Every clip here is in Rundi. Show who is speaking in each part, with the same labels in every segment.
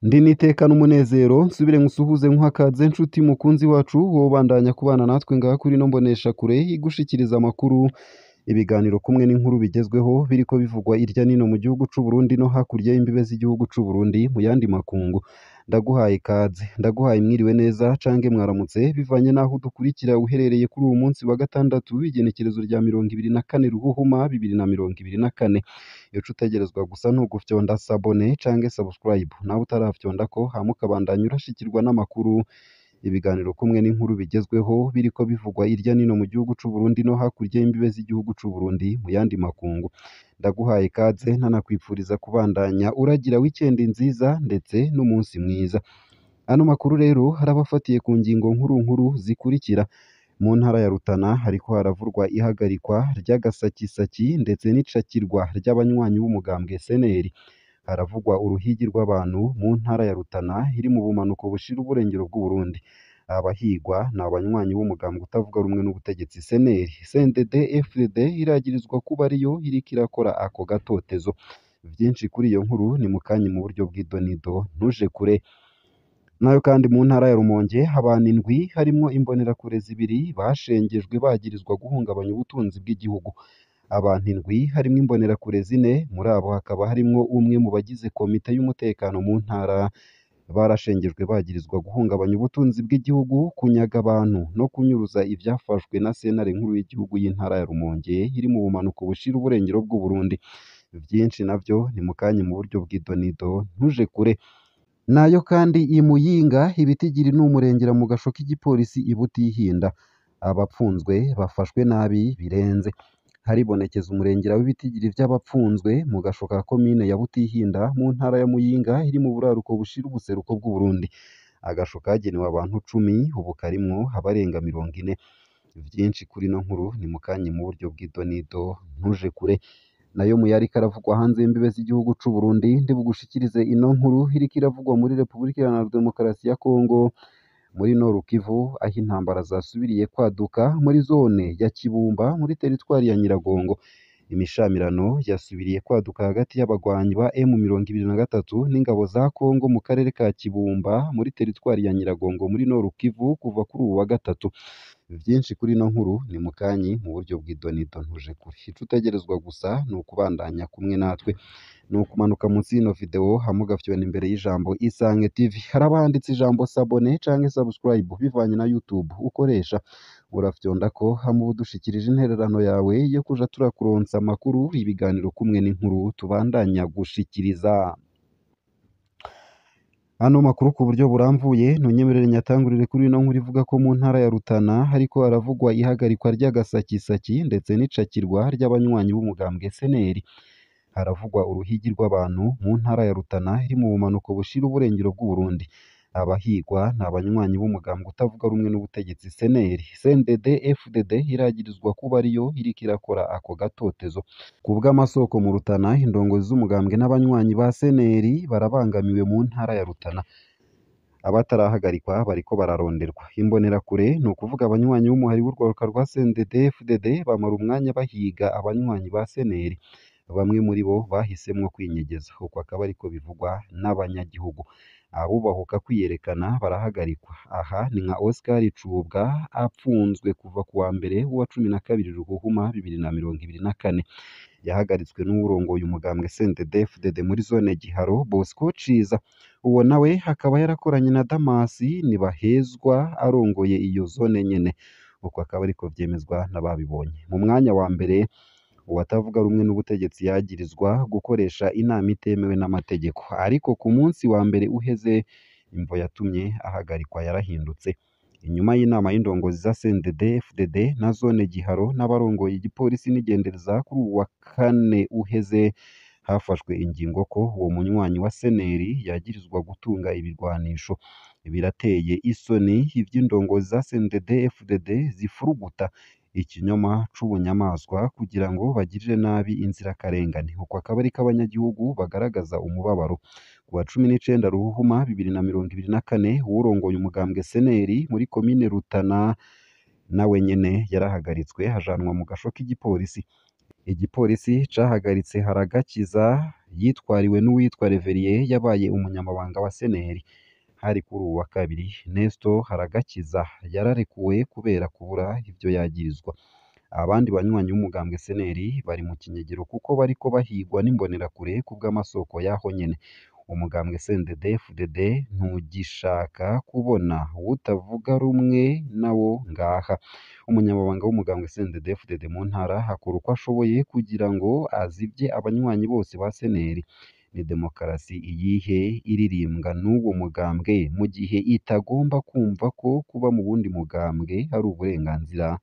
Speaker 1: Ndi n'iteka n'umunezero nsubire nkusuhuze nkuhakaze nshuti mukunzi wacu wobandanya kubana natwe ngaha kuri ino mboneshakure igushikiriza amakuru, ibiganiro kumwe n'inkuru bigezweho biriko bivugwa irya nino mu gihugu c'u Burundi no hakurya y'imbibe z'igihugu c'u Burundi mu yandi makungu. Ndaguhaye ikaze, ndaguhaye mwiriwe neza cange mwaramutse bivanye n'aho udukurikira uherereye kuri uwu munsi wa gatandatu w'igenekerezo rya 24 Ruhuhuma 2024. Ico utegerezwa gusa ni ugufyonda s'abone cange subscribe, nawe utarafyondako hama ukabandanya urashikirwa n'amakuru, ibiganiro kumwe n'inkuru bigezweho biriko bivugwa irya nino mu gihugu c'u Burundi no hakurya y'imbibe z'igihugu c'u Burundi mu yandi makungu. Ndaguhaye ikaze ntanakwipfuriza kubandanya uragira weekend nziza ndetse n'umunsi mwiza. Ano makuru rero arabafatiye ku ngingo nkuru nkuru zikurikira: mu ntara ya Rutana hariko haravurwa ihagarikwa ry'agasakisaki ndetse n'icakirwa ry'abanywanyi b'umugambwe SNL. Haravugwa uruhigi rw'abantu mu ntara ya Rutana iri mu bumanuko bushira uburengero bw'Uburundi. Abahigwa ni abanywanyi b'umugambwe utavuga rumwe n'ubutegetsi SNL. CNDD FDD iragirizwa kuba ariyo iriko irakora ako gatotezo. Vyinshi kuri iyo nkuru ni mukanya mu buryo bw'idonido, ntuje kure. Nayo kandi mu ntara ya Rumonge abantu indwi harimwo imbonerakure zibiri bashengejwe bagirizwa guhungabanya ubutunzi bw'igihugu. Abantu indwi harimwo imbonerakure zine, muri abo hakaba harimwo umwe mu bagize komite y'umutekano mu ntara, barashengejwe bagirizwa guhungabanya ubutunzi bw'igihugu, kunyaga abantu no kunyuruza ivyafashwe na sentare nkuru y'igihugu y'intara ya Rumonge iri mu bumanuko bushira uburengero bw'Uburundi. Vyinshi navyo ni mukanya mu buryo bw'idonido, ntuje kure. Nayo kandi i Muyinga ibitigiri ni umurengera mu gasho k'igipolisi i Butihinda. Abapfunzwe bafashwe nabi birenze. Haribonekeza umurengera w'ibitigiri vy'abapfunzwe mu gasho ka komine ya Butihinda mu ntara ya Muyinga iri mu buraruko bushira ubuseruko bw'Uburundi. Agasho kagenewe abantu 10 ubu karimwo abarenga 40. Vyinshi kuri ino nkuru ni mukanya mu buryo bw'idonido, ntuje kure. Nayo mu yariko aravugwa hanze y'imbibe z'igihugu c'u Burundi ndibugushikirize ino nkuru iriko iravugwa muri Repubulika Iharanira Demokarasi ya Kongo, muri Nord Kivu aho intambara zasubiriye kwaduka muri zone ya Kibumba muri teritwari ya Nyiragongo. Imishamirano yasubiriye kwaduka hagati y'abagwanyi ba M23 n'ingabo za Kongo mu karere ka Kibumba muri teritwari ya Nyiragongo muri Nord Kivu kuva kuri uwu wa gatatu. Vyinshi kuri ino nkuru ni mukanyi mu buryo bw'idonido, ntuje kure. Ico utegerezwa gusa ni ukubandanya kumwe natwe, ni ukumanuka munsi y'ino video hama ugafyona imbere y'ijambo Isange TV. Haraba handitse ijambo s'abone canke subscribe bivanye na YouTube ukoresha, urafyondako hama uba udushikirije intererano yawe yo kuja turakuronsa amakuru, ibiganiro kumwe n'inkuru tubandanya gushikiriza. Ano makuru ku buryo buramvuye ntunyemerere nyatangurire kuri ino nkuru ivuga ko mu ntara ya Rutana hariko haravugwa ihagarikwa ry'agasakisaki ndetse n'icakirwa ry'abanywanyi b'umugambwe SNL. Haravugwa uruhigi rw'abantu mu ntara ya Rutana iri mu bumanuko bushira uburengero bw'Uburundi. Abahigwa ni abanywanyi b'umugambwe utavuga rumwe n'ubutegetsi SNL. CNDD FDD iragirizwa kuba ariyo iriko irakora ako gatotezo. Ku bw'amasoko mu Rutana, indongozi z'umugambwe n'abanywanyi ba SNL barabangamiwe mu ntara ya Rutana. Abatarahagarikwa bariko bararonderwa. Imbonerakure ni ukuvuga abanywanyi b'umuhari w'urwaruka rwa CNDD FDD bamara umwanya bahiga abanywanyi ba SNL. Bamwe muri bo bahisemwo kwinyegeza, uko akaba ariko bivugwa n'abanyagihugu. Abubahuka kwiyerekana barahagarikwa. Aha ni nka Oscar Cubwa apfunzwe kuva ku wa mbere w'uwa 12 Ruhuhuma 2024. Yahagaritswe n'uwurongoye umugambwe CNDD FDD muri zone Giharo Bosco Ciza. Uwo nawe akaba yarakoranye na Damasi Nibahezwa arongoye iyo zone nyene. Uko akaba ariko vyemezwa n'ababibonye. Mu mwanya wa mbere uwatavuga rumwe n'ubutegetsi yagirizwa gukoresha inama itemewe n'amategeko, ariko ku munsi wa mbere uheze imvo yatumye ahagarikwa yarahindutse. Inyuma y'inama y'indongozi za CNDD FDD na zone Giharo n'abarongoye igipolisi n'igendereza kuri uwu wa kane uheze, hafashwe ingingo ko uwo munywanyi wa SNL yagirizwa gutunga ibirwanisho. Birateye isoni ivy'indongozi za CNDD FDD zifuruguta ikinyoma c'ubunyamaswa kugira ngo bagirire nabi inzirakarengane. Uko akaba ariko abanyagihugu bagaragaza umubabaro. Ku wa 19 Ruhuhuma 2024, uwurongoye umugambwe SNL muri komine Rutana nawe nyene yarahagaritswe ajanwa mu gasho k'igipolisi. Igipolisi cahagaritse Haragakiza Yitwariwe n'uwitwa Reveriye yabaye umunyamabanga wa Seneri. Hari kuri uwu wa kabiri, Nesto Haragakiza yararekuwe kubera kubura ivyo yagirizwa. Abandi banywanyi b'umugambwe Seneri bari mu kinyegero kuko bariko bahigwa n'imbonerakure kubw'amasoko y'aho nyene. Umugambwe CNDD-FDD ntugishaka kubona uwutavuga rumwe nawo ngaha. Umunyamabanga w'umugambwe CNDD-FDD mu ntara akora uko ashoboye kugira ngo azivye abanywanyi bose ba Seneri. Ni demokarasi iyihe iririmbwa n'uwo mugambwe mu gihe itagomba kumva ko kuba mu wundi mugambwe ari uburenganzira?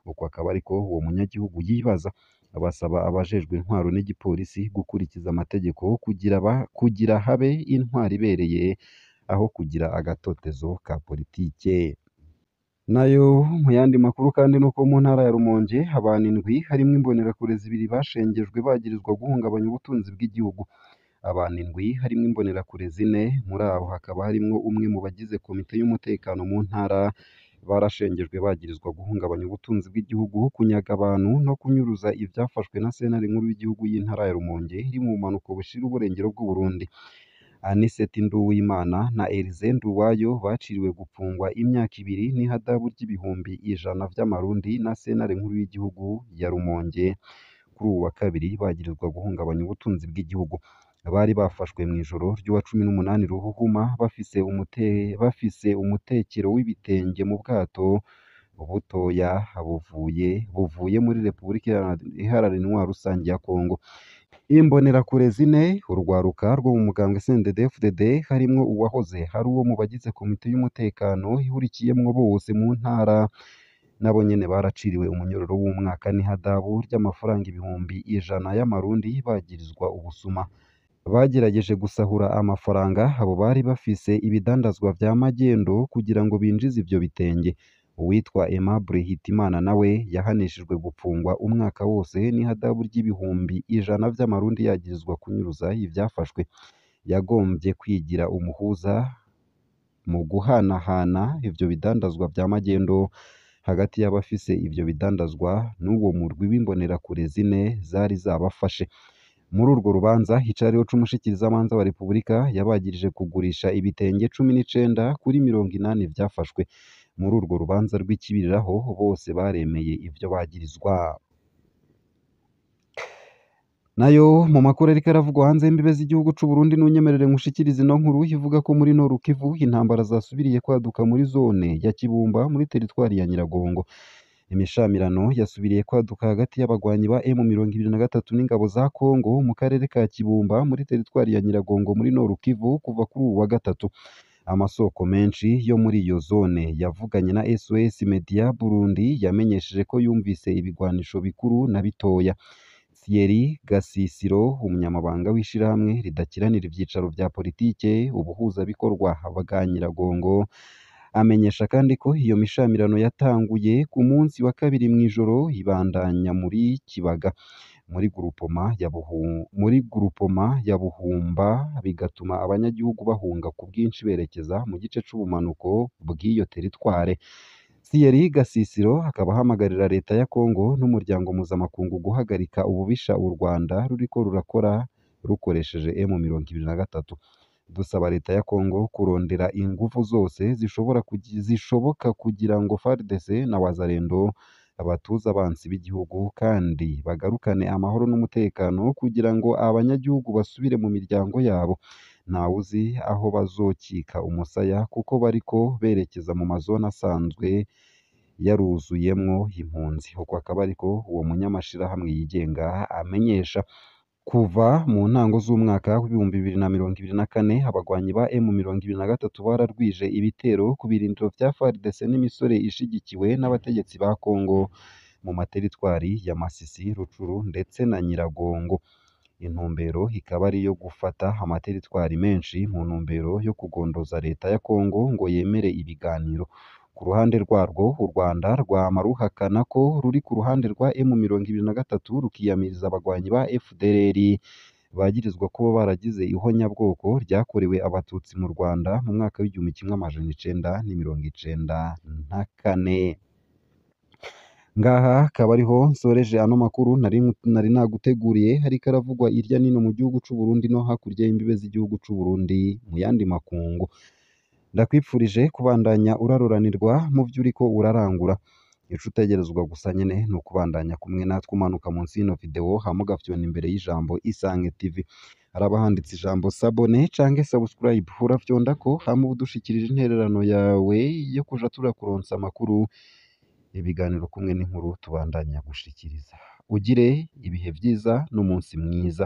Speaker 1: Uko akaba ariko uwo munyagihugu yibaza. Basaba abajejwe intwaro n'igipolisi gukurikiza amategeko kugira habe intwaro ibereye aho kugira agatotezo ka politike. Nayo mu yandi makuru kandi nuko mu ntara ya Rumonge abantu indwi harimwo imbonerakure zibiri bashengejwe bagirizwa guhungabanya ubutunzi bw'igihugu. Abantu indwi harimwo imbonerakure zine, muri abo hakaba harimwo umwe mu bagize komite y'umutekano mu ntara, barashengejwe bagirizwa guhungabanya ubutunzi bw'igihugu, kunyaga abantu no kunyuruza ivyafashwe na sentare nkuru y'igihugu y'intara ya Rumonge iri mu bumanuko bushira uburengero bw'Uburundi. Anicet Nduwimana na Elysée Nduwayo baciriwe gupfungwa imyaka ibiri n'ihadabu ry'ibihumbi 100 vy'amarundi na sentare nkuru y'igihugu ya Rumonge kuri uwu wa kabiri bagirizwa guhungabanya ubutunzi bw'igihugu. Bari bafashwe mw'ijoro ry'uwa 18 Ruhuhuma bafise umutekero w'ibitenge mu bwato butoya buvuye muri Repubulika Iharanira Intwaro Rusangi ya Kongo. Imbonerakure zine, urwaruka rwo mu mugambwe CNDD-FDD harimwo uwahoze ari uwo mu bagize komite y'umutekano ihurikiyemwo bose mu ntara, nabo nyene baraciriwe umunyororo w'umwaka n'ihadabu ry'amafaranga 100,000 y'amarundi bagirizwa ubusuma. Bagerageje gusahura amafaranga abo bari bafise ibidandazwa vya magendo kugira ngo binjize ivyo bitenge. Uwitwa Aimable Hitimana nawe yahanishijwe gupfungwa umwaka wose n'ihadabu ry'ibihumbi 100 vy'amarundi yagirizwa kunyuruza ivyafashwe. Yagomvye kwigira umuhuza mu guhanahana ivyo bidandazwa vya magendo hagati y'abafise ivyo bidandazwa n'uwo murwi w'imbonerakure zine zari zabafashe. Muri urwo rubanza icariho c'umushikirizamanza wa Repubulika yabagirije kugurisha ibitenge 19 kuri 80 vyafashwe. Muri urwo rubanza rw'ikibiriraho bose baremeye ivyo bagirizwa. Nayo mu makuru ariko aravugwa hanze y'imbibe z'igihugu c'u Burundi, nunyemerere nkushikirize ino nkuru ivuga ko muri Nord Kivu intambara zasubiriye kwaduka muri zone ya Kibumba muri teritwari ya Nyiragongo. Imishamirano yasubiriye kwaduka hagati y'abagwanyi ba M23 n'ingabo za Kongo mu karere ka Kibumba muri teritwari ya Nyiragongo muri Nord Kivu kuva kuri uwu wa gatatu. Amasoko menshi yo muri iyo zone yavuganye na SOS Media Burundi yamenyesheje ko yumvise ibigwanisho bikuru na bitoya. Thierry Gasisiro, umunyamabanga w'ishirahamwe ridakiranira ivyicaro vya politike ubuhuzabikorwa bwa Nyiragongo, amenyesha kandi ko iyo mishamirano yatanguye ku munsi wa kabiri mw'ijoro ibandanya muri Kibaga muri grupoma ya Buhumba, bigatuma abanyagihugu bahunga ku bwinshi berekeza mu gice c'ubumanuko bw'iyo teritware. Thierry Gasisiro akaba ahamagarira leta ya Kongo n'umuryango mpuzamakungu guhagarika ububisha u Rwanda ruriko rurakora rukoresheje M23. Dusaba leta ya Kongo kurondera inguvu zose zishoboka kugira ngo FARDC na Wazalendo batuze abansi b'igihugu kandi bagarukane amahoro n'umutekano kugira ngo abanyagihugu basubire mu miryango yabo. Ntawuzi aho bazokika umusaya kuko bariko berekeza mu mazone asanzwe yaruzuyemwo impunzi. Uko akaba ariko uwo munyamashirahamwe yigenga amenyesha. Kuva mu ntango z'umwaka w'2024 abagwanyi ba M23 bararwije ibitero ku birindiro vya FARDC n'imisore ishigikiwe n'abategetsi ba Kongo mu materitwari ya Masisi, Rucuru ndetse na Nyiragongo. Intumbero ikaba ari iyo gufata amateritwari menshi mu ntumbero yo kugondoza leta ya Kongo ngo yemere ibiganiro. Ku ruhande rwarwo, u Rwanda rwama ruhakana ko ruri ku ruhande rwa M23 rukiyamiriza abagwanyi ba FDLR bagirizwa kuba baragize ihonyabwoko ryakorewe Abatutsi mu Rwanda mu mwaka w'1994. Ngaha akaba ariho nsoreje ano makuru nari naguteguriye, hariko aravugwa irya nino mu gihugu c'u Burundi no hakurya y'imbibe z'igihugu c'u Burundi mu yandi makungu. Ndakwipfurije kubandanya uraroranirwa mu vyo uriko urarangura. Ico utegerezwa gusa nyene ni ukubandanya kumwe natwe umanuka munsi y'ino video hama ugafyona imbere y'ijambo Isange TV. Haraba handitse ijambo sabone canke subscribe, urafyondako hama uba udushikirije intererano yawe yo kuja turakuronsa amakuru, ibiganiro kumwe n'inkuru tubandanya gushikiriza. Ugire ibihe vyiza n'umunsi mwiza.